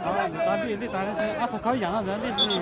Nplog, nplog, li li tas ob txog khaub yam no ntawd li li.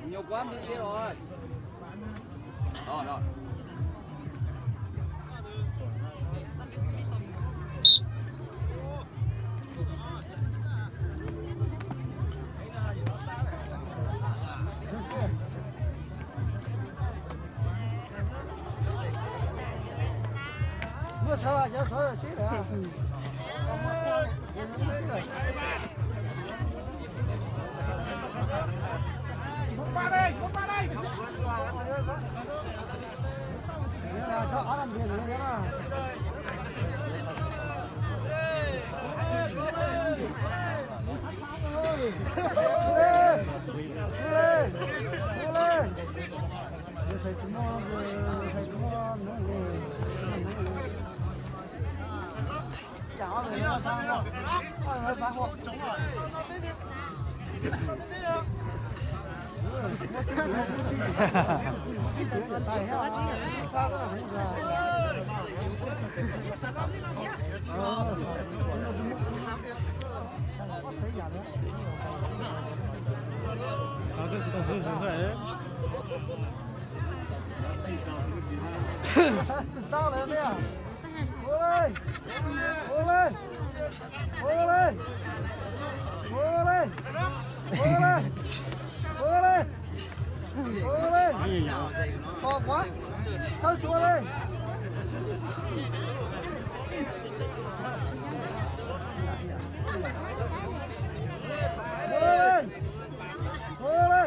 Nyuam kuab me ntsis los. Tsis tau lawm. Ua li, ua li, ua li, ua li, ua li, ua li, ua li. Pom quav, tawb suav li. Ua li, ua li.